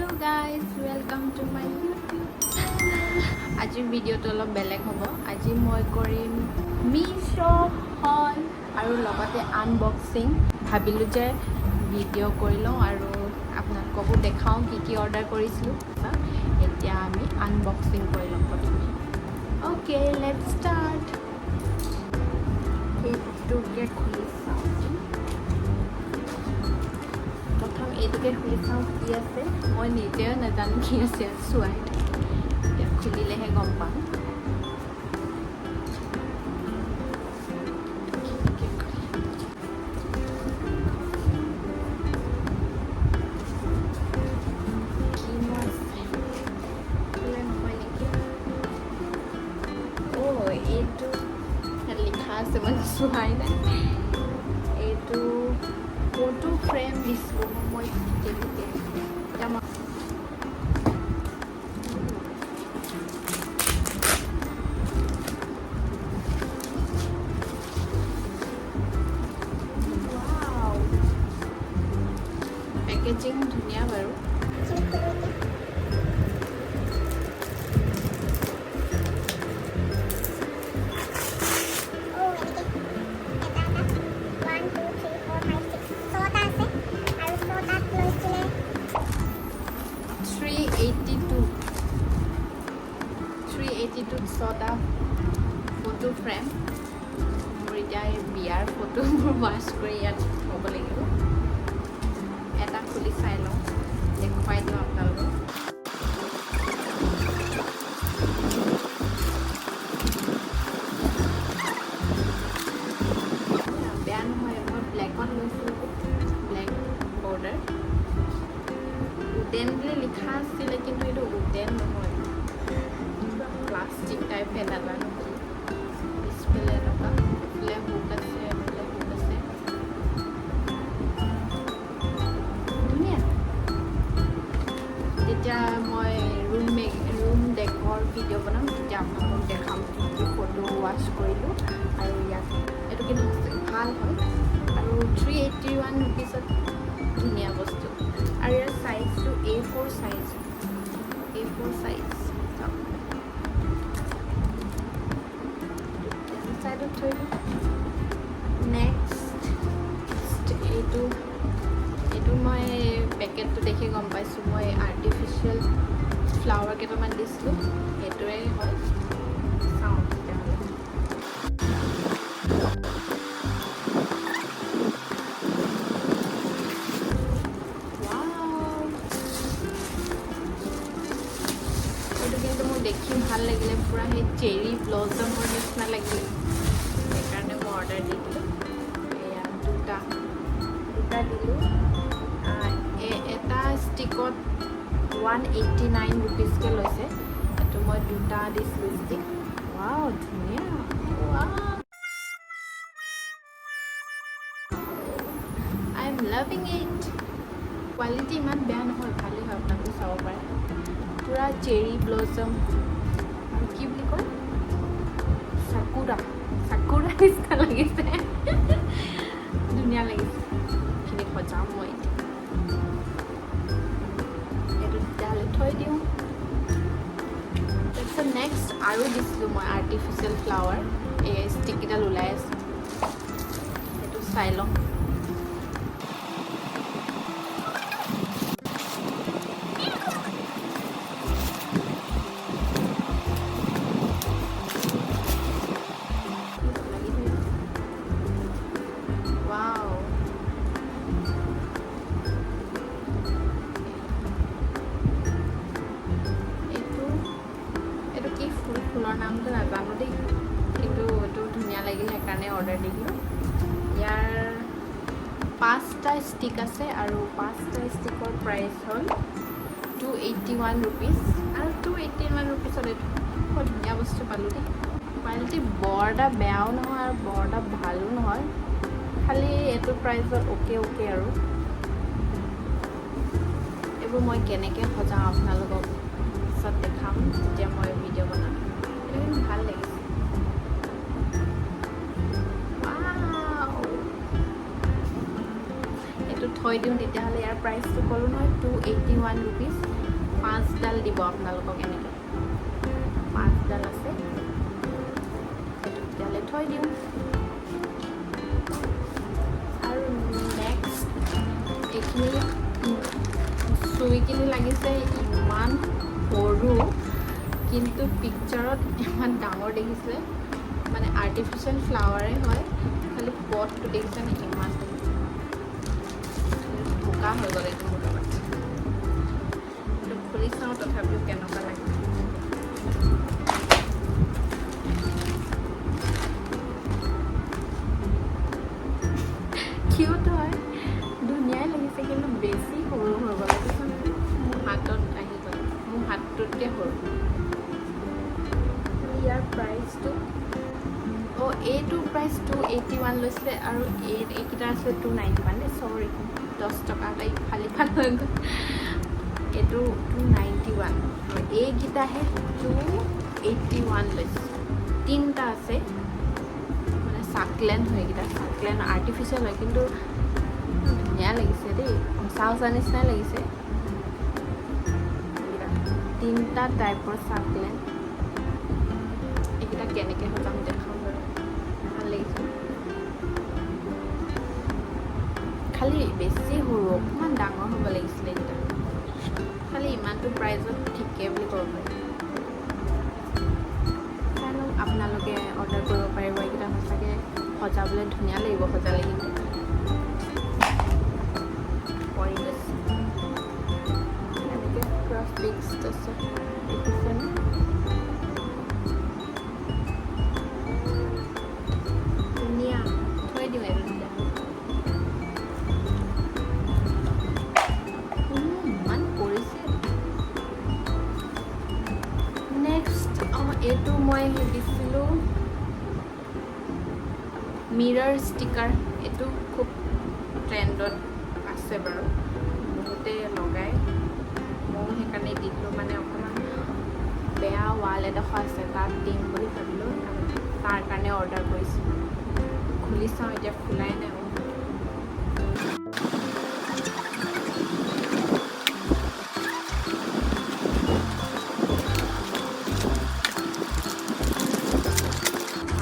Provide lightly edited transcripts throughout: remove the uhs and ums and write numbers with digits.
Guys, welcome to my YouTube channel. আজিৰ ভিডিঅ'টো অলপ বেলেগ হ'ব। আজি মই কৰিম মিছ' হল আৰু লগতে আনবক্সিং। ভাবিলোঁ যে ভিডিঅ' কৰি লওঁ আৰু আপোনালোককো দেখাওঁ কি কি অৰ্ডাৰ কৰিছিলোঁ। এতিয়া আমি আনবক্সিং কৰি ল'ম প্ৰথমে। Okay, let's start. এইটোকে খুলি চাওঁ। প্ৰথম এইটোকে খুলি চাওঁ কি আছে। মই নিজেও নাজানো কি আছে, চোৱাই এতিয়া খুলিলেহে গম পাম। কেনেকৈ খুলিম? কিনো আছে? খোলা নহয় নেকি? অ' এইটো ইয়াত লিখা আছে, মই চোৱাই নাই। এইটো ফটো ফ্ৰেম দিছিলোঁ মই ঠিকে। এতিয়া মই Wow! Packaging ধুনীয়া বাৰু। খোলো এতিয়া। অ' এনেকে এটা এটা 1, 2, 3, 4, 5, 6, ছটা আছে আৰু ছটাত লৈছিলে 382, 382ত ছটা ফটো ফ্ৰেম। মোৰ এতিয়া এই বিয়াৰ ফটোবোৰ ৱাছ কৰি ইয়াত থ'ব লাগিব। এটা খুলি চাই লওঁ, দেখুৱাই দিওঁ আপোনালোকক। বেয়া নহয়। মই ব্লেকত লৈছিলোঁ, ব্লেক বৰ্ডাৰ। উডেন বুলি লিখা আছিলে, কিন্তু এইটো উডেন নহয়, কিবা প্লাষ্টিক টাইপহে, নাজানো কি। পিছফালে এনেকুৱা, এইফালে হুক আছে, এইফালে হুক আছে। ধুনীয়া। যেতিয়া মই ৰুম ডেকৰ ভিডিঅ' বনাম, তেতিয়া আপোনালোকক দেখাম কি কি ফটো ৱাছ কৰিলোঁ। আৰু ইয়াত এইটো কিন্তু ভাল হয় আৰু 381 ৰুপিজত ধুনীয়া বস্তু। আৰু ইয়াৰ চাইজটো A4 size, A4 size. চাওক, চাইডত থৈ দিওঁ। নেক্সট এইটো। এইটো মই পেকেটটো দেখি গম পাইছোঁ, মই আৰ্টিফিচিয়েল ফ্লাৱাৰ কেইটামান দিছিলোঁ, সেইটোৱে হয়। চাওঁ তেতিয়াহ'লে। Wow! এইটো কিন্তু মোৰ দেখি ভাল লাগিলে, পূৰা সেই চেৰি ব্লজমৰ নিচিনা লাগিলে, সেইকাৰণে মই অৰ্ডাৰ দি দিলোঁ। এয়া দুটা দুটা দিলোঁ। এটা ষ্টিকত 189 ৰুপিজকৈ লৈছে। এইটো মই দুটা দিছিলোঁ ষ্টিক। ৱাও, ধুনীয়া। Wow, I am loving it. Quality ইমান বেয়া নহয়, ভালেই হয়। আপোনালোকে চাব পাৰে, পূৰা চেৰি ব্লজম আৰু কি বুলি কয়, চাকুৰা, চাকুৰা নিচিনা লাগিছে। ধুনীয়া লাগিছে। এইখিনি সজাম মই এতিয়া। এইটো তেতিয়াহ'লে থৈ দিওঁ। তাৰপিছত নেক্সট আৰু দিছিলোঁ মই আৰ্টিফিচিয়েল ফ্লাৱাৰ। এই ষ্টিককেইডাল ওলাই আছে, সেইটো চাই লওঁ। লাগি ধৰিছে। Wow! এইটো এইটো কি ফুল? ফুলৰ নামটো নাজানো দেই, কিন্তু এইটো ধুনীয়া লাগিলে, সেইকাৰণে অৰ্ডাৰ দি দিলোঁ। ইয়াৰ পাঁচটা ষ্টিক আছে আৰু পাঁচটা ষ্টিকৰ প্ৰাইচ হ'ল 281 ৰুপিজ। আৰু 281 ৰুপিজত এইটো বৰ ধুনীয়া বস্তু পালোঁ দেই। কোৱালিটি বৰ এটা বেয়াও নহয় আৰু বৰ এটা ভালো নহয়, খালি এইটো প্ৰাইজত অ'কে অ'কে। আৰু এইবোৰ মই কেনেকৈ সজাওঁ আপোনালোকক পিছত দেখাম, যেতিয়া মই ভিডিঅ' বনাম। এইটো কিন্তু ভাল লাগিছে। Wow! এইটো থৈ দিওঁ তেতিয়াহ'লে। ইয়াৰ প্ৰাইচটো ক'লোঁ নহয়, 281 ৰুপিজ। পাঁচডাল দিব আপোনালোকক এনেকৈ, পাঁচডাল আছে। সেইটো তেতিয়াহ'লে থৈ দিওঁ। আৰু নেক্সট এইখিনি চুই কিনি লাগিছে ইমান সৰু, কিন্তু পিকচাৰত ইমান ডাঙৰ দেখিছিলে। মানে আৰ্টিফিচিয়েল ফ্লাৱাৰে হয়, খালি পটটো দেখিছেনে ইমান বোকা হৈ গ'ল এইটো মোৰ লগত। এইটো খুলি চাওঁ তথাপিও কেনেকুৱা লাগে। কিউট হয়, ধুনীয়াই লাগিছে, কিন্তু বেছি সৰু হৈ গ'ল। মোৰ হাতত আহি গ'ল, মোৰ হাতটোতকৈ সৰু। ইয়াৰ প্ৰাইচটো, অঁ, এইটোৰ প্ৰাইচ 281 লৈছিলে আৰু এইকেইটা আছিলে 291 দেই। চৰি, 10 টকা এটা ইফাল ইফাল হৈ গ'ল। এইটো 291 আৰু এইকেইটাহে 281 লৈছে। তিনিটা আছে, মানে চাকলেণ্ট হয় এইকেইটা, চাকলেণ্ট আৰ্টিফিচিয়েল হয়, কিন্তু ধুনীয়া লাগিছে দেই, সঁচা সঁচা নিচিনাই লাগিছে। এইকেইটা তিনিটা টাইপৰ চাকলেণ্ট। এইকেইটা কেনেকৈ সজাম দেখাম বাৰু। ভাল লাগিছে, খালি বেছি সৰু, অকণমান ডাঙৰ হ'ব লাগিছিলে এইকেইটা। খালি ইমানটো প্ৰাইজত ঠিকে বুলি ক'ব পাৰি। চাই লওক, আপোনালোকে অৰ্ডাৰ কৰিব পাৰিব। এইকেইটা সঁচাকৈ সজাবলৈ ধুনীয়া লাগিব সজালে, কিন্তু পৰি গৈছে এনেকৈ পূৰা ফিক্সড আছে, দেখিছেনে? ধুনীয়া, থৈ দিওঁ এইটো তেতিয়া। ইমান পৰিছে। নেক্সট, অঁ, এইটো মই দিছিলোঁ মিৰৰ ষ্টিকাৰ। এইটো খুব ট্ৰেণ্ডত আছে বাৰু, বহুতে লগায়। ময়ো সেইকাৰণে দি দিলোঁ। মানে অকণমান বেয়া ৱাল এডোখৰ আছে, তাত দিম বুলি ভাবিলোঁ, তাৰ কাৰণে অৰ্ডাৰ কৰিছোঁ। খুলি চাওঁ এতিয়া, খোলাই নাই মই।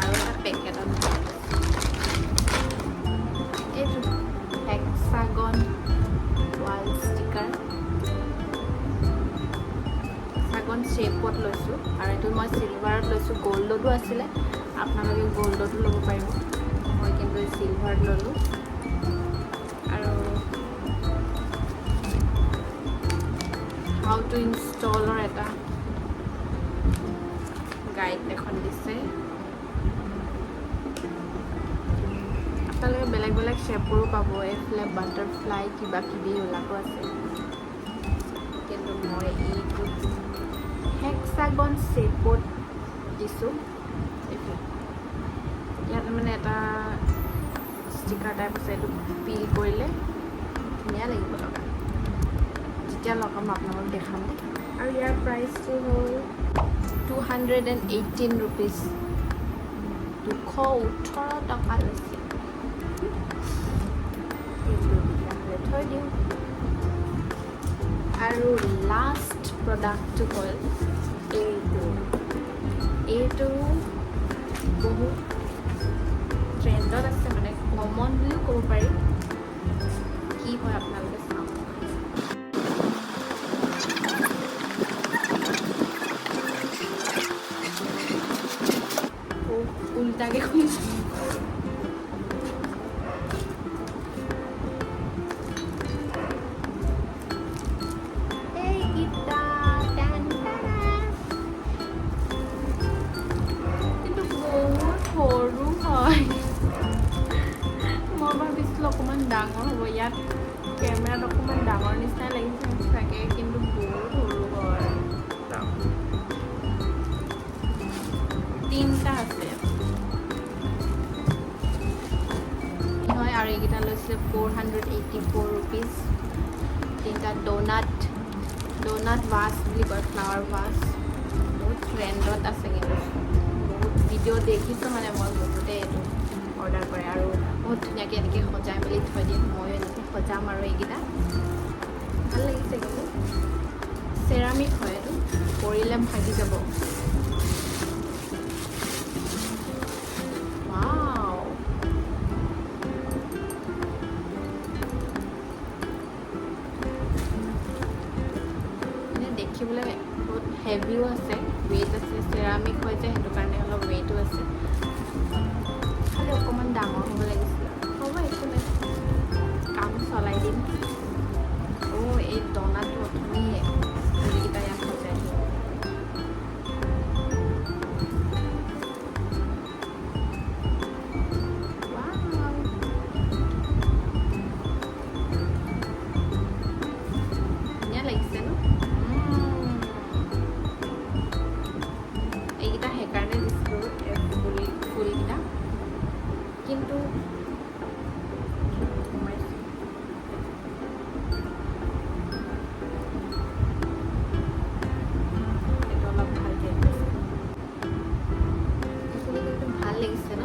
আৰু এটা পেকেটত ভৰাই লৈছোঁ। এইটো হেক্সাগন ৱাল ষ্টিকাৰ, হেক্সাগন শ্বেপত লৈছোঁ আৰু এইটো মই চিলভাৰত লৈছোঁ। গ'ল্ডতো আছিলে, আপোনালোকে গ'ল্ডতো ল'ব পাৰিব। মই কিন্তু চিলভাৰত ল'লোঁ। আৰু how to ইনষ্টলৰ এটা গাইড এখন দিছে। আপোনালোকে বেলেগ বেলেগ শ্বেপৰো পাব, এইফালে বাটাৰফ্লাই কিবা কিবি এইবিলাকো আছে, কিন্তু মই এইটো হেক্সাগন শ্বেপত দিছোঁ। এইফালে ইয়াত মানে এটা ষ্টিকাৰ টাইপ আছে, এইটো পিল কৰিলে ধুনীয়া লাগিব লগা। যেতিয়া লগাম আপোনালোকক দেখাম দেই। আৰু ইয়াৰ প্ৰাইচটো হ'ল ₹218, 218 টকা লৈছে। এইটো তেতিয়াহ'লে থৈ দিওঁ। আৰু লাষ্ট প্ৰডাক্টটো হ'ল এইটো। এইটো বহুত ট্ৰেণ্ডত আছে, মানে কমন বুলিও ক'ব পাৰি। কি হয় আপোনালোকে চাওক। উল্টাকে খুলিছোঁ। এইকেইটা টান টান, কিন্তু বহুত সৰু হয়। মই ভাবিছিলোঁ অকণমান ডাঙৰ হ'ব। ইয়াত কেমেৰাত অকণমান ডাঙৰ নিচিনাই লাগিছে চাগে, কিন্তু বহুত সৰু হয়। চাওক, তিনিটা আছে হয়। আৰু এইকেইটা লৈছিলে ₹484, তিনিটা। ড'নাট ড'নাট ভাছ বুলি কয়, ফ্লাৱাৰ ভাছ। বহুত ট্ৰেণ্ডত আছে, কিন্তু বহুত ভিডিঅ' দেখিছোঁ, মানে মই বহুতে এইটো অৰ্ডাৰ কৰে আৰু বহুত ধুনীয়াকৈ এনেকৈ সজাই মেলি থৈ দিয়ে। ময়ো এনেকৈ সজাম। আৰু এইকেইটা ভাল লাগিছে, কিন্তু চেৰামিক দিলে ভাগি যাব। Wow! মানে দেখিবলৈ বহুত হেভিও আছে, ৱেইট আছে। চেৰামিক হয় যে, সেইটো কাৰণে অলপ ৱেইটো আছে। খালি অকণমান ডাঙৰ হ'ব লাগিছিলে। হ'ব, একো নাই, কাম চলাই দিম। অ' এই দনাটো অথনি ফুলকেইটা ইয়াত সজাই দিম। Wow! ধুনীয়া লাগিছে ন? এইকেইটা সেইকাৰণে দিছিলোঁ, এই ফুলকেইটা। কিন্তু সোমাইছে। এইটো অলপ ভালকে গৈছে। এইখিনি কিন্তু ভাল লাগিছে ন?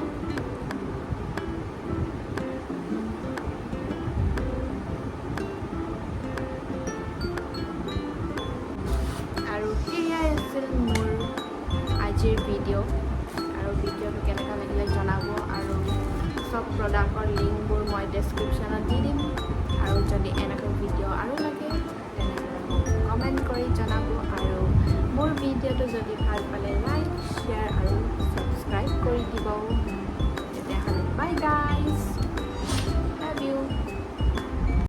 আৰু সেয়াই আছিল মোৰ আজিৰ ভিডিঅ'। আৰু ভিডিঅ'টো কেনেকুৱা লাগিলে জনাব। আৰু চব প্ৰডাক্টৰ লিংকবোৰ মই ডেছক্ৰিপশ্যনত দি দিম। আৰু যদি এনেকুৱা ভিডিঅ' আৰু লাগে, তেনেহ'লে মোক কমেণ্ট কৰি জনাব। আৰু মোৰ ভিডিঅ'টো যদি ভাল পালে লাইক, শ্বেয়াৰ আৰু ছাবস্ক্ৰাইব কৰি দিব। তেতিয়াহ'লে bye guys, love you.